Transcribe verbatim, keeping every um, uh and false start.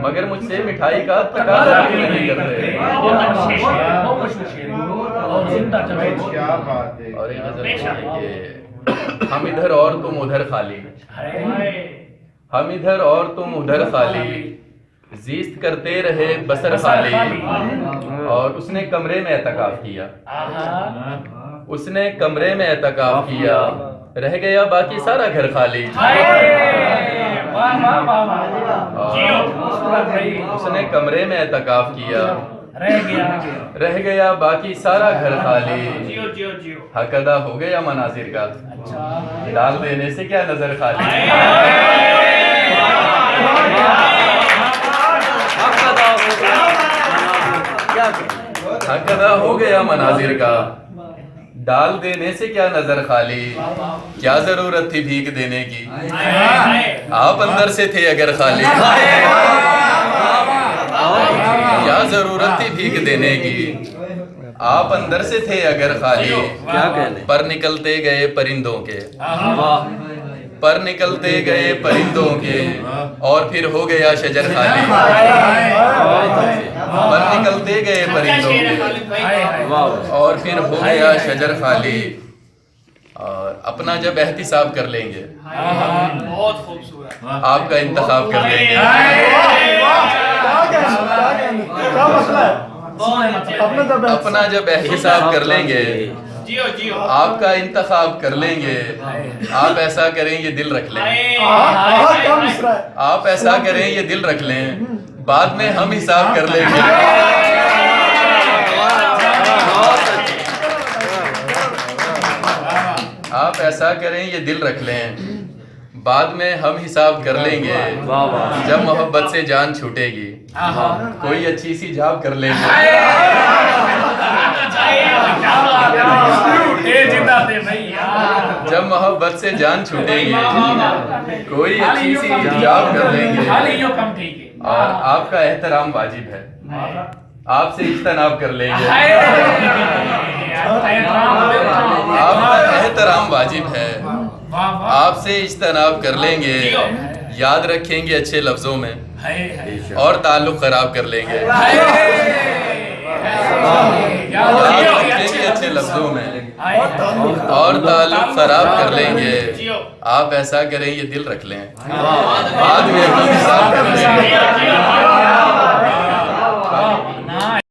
مگر مجھ سے مٹھائی کا تقاضا کیوں نہیں کرتے؟ اور یہ غزل ہے کہ ہم ادھر اور تم ادھر خالی، ہم ادھر اور تم ادھر خالی، زیست کرتے رہے بسر خالی۔ اور اس نے کمرے میں اعتکاف کیا، اس نے کمرے میں اعتکاف کیا، رہ گیا باقی سارا گھر خالی۔ اور اس نے کمرے میں اعتکاف کیا، رہ گیا باقی سارا گھر خالی۔ حق ادا ہو گیا مناظر کا، ڈال دینے سے کیا نظر خالی؟ حق ادا ہو گیا مناظر کا، ڈال دینے سے کیا نظر خالی؟ کیا ضرورت تھی بھیک دینے کی؟ آپ اندر سے تھے اگر خالی۔ کیا ضرورت تھی بھیک دینے کی؟ آپ اندر سے تھے اگر خالی، پر نکلتے گئے پرندوں کے، پر نکلتے گئے پرندوں کے، اور پھر ہو گیا شجر خالی۔ پر نکلتے گئے پرندوں کے، اور پھر ہو گیا شجر خالی۔ اور اپنا جب احتساب کر لیں گے، بہت خوبصورت۔ آپ کا انتخاب کر لیں گے۔ اپنا جب احتساب کر لیں گے، آپ کا انتخاب کر لیں گے۔ آپ ایسا کریں، یہ دل رکھ لیں۔ آپ ایسا کریں، یہ دل رکھ لیں، بعد میں ہم حساب کر لیں گے۔ آپ ایسا کریں، یہ دل رکھ لیں، بعد میں ہم حساب کر لیں گے۔ جب محبت سے جان چھوٹے گی، کوئی اچھی سی جاب کر لیں گے۔ جب محبت سے جان چھوٹے گی، کوئی اچھی سی جاب کر لیں گے۔ اور آپ کا احترام واجب ہے، آپ سے اجتناب کر لیں گے۔ آپ کا احترام واجب ہے، آپ سے اجتناب کر لیں گے۔ یاد رکھیں گے اچھے لفظوں میں، اور تعلق خراب کر لیں گے۔ یاد رکھیں گے اچھے لفظوں میں، اور تعلق خراب کر لیں گے۔ آپ ایسا کریں، یہ دل رکھ لیں، بعد میں ہم حساب کر لیں گے۔